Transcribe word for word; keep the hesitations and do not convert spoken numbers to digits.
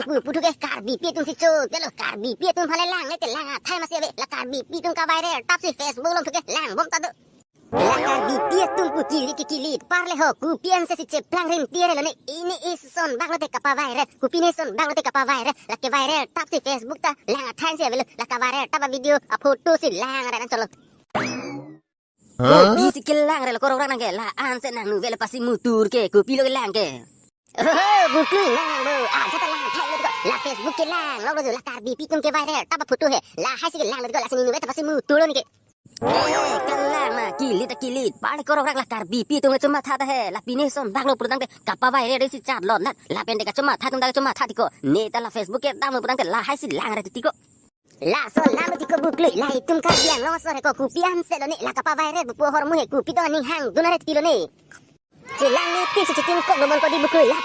pu puthu ke Karbipi atum si cho, telo Karbipi atum aphan le lang le te lang athai masi ave, la Karbipi atum kaviral tap si Facebook along thu ke lang bom ta do. La Karbipi atum pu kili ke kili, parle ho, kopi ansi si cheplang rim tiare lo ne, ini ison bak lote kapaviral, kopi ne ison bak lote kapaviral, la keviral tap si Facebook ta lang athai si ave lo, la kaviral tap a video a photo si lang rai nang cholo. Kopi si kelang re lo korok rak nang ke, la ansi nangnu velo pasi mutur ke, kopi lo kelang ke. Oho, Buklui nang bo, aja ta lang thai lo tiko, la Facebook kelang lo lo la Karbipi atum keviral tap a photo he, lahai si kelang lo tiko, lasi nangnu ve ta pasi mutur lo ne ke. Eh, kalang ma, kili ta kili, parle korok rak la Karbipi atum le chomatha ta he, la pine ison bak lo putangte kapaviral si chat lo nat, lapen te kachomatha atum ta kachomatha tiko, ne ta la Facebook kedam lo putangte lahai si lang rai tiko. Laso lang lo tiko Buklui, la itum Karbi Anglong asor he ko kopi ansi lo ne, la kapaviral pu ahormu he kopi to aning hang dun rai tilo ne. Chelang ne pi si chitin kok lo mon ko di Buklui, la